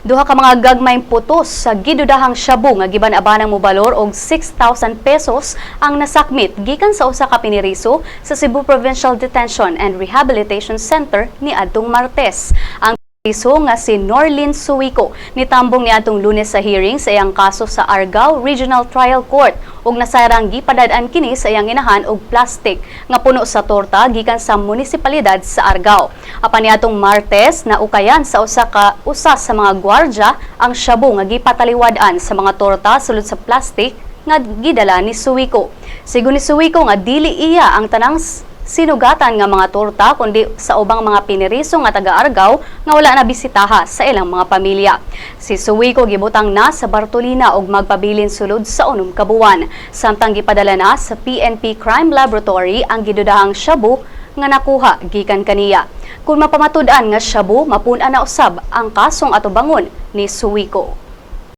Duha ka mga gagmayng putos sa gidudahang shabu nga giban-abanang mobalor og 6,000 pesos ang nasakmit gikan sa usa ka piniriso sa Cebu Provincial Detention and Rehabilitation Center niadtong Martes. Ang piniriso nga si Norlin Suico nitambong niadtong Lunes sa hearing sa iyang kaso sa Argao Regional Trial Court ug nasayrang gipadad-an kini sa iyang inahan og plastic nga puno sa torta gikan sa munisipalidad sa Argao. Apan niadtong Martes, naukayan sa usa sa mga gwardya ang shabu nga gipataliwad-an sa mga torta sulod sa plastic nga gidala ni Suico. Sigon ni Suico nga dili iya ang tanang sinugatan nga mga torta kundi sa ubang mga piniriso nga taga Argao nga wala na bisitaha sa ilang mga pamilya. Si Suico gibutang na sa Bartolina og magpabilin sulod sa 6 ka buwan. Samtang gipadala na sa PNP Crime Laboratory ang gidudahang shabu nga nakuha gikan kaniya. Kung mapamatud-an nga shabu, mapun-an na usab ang kasong atubangon ni Suico.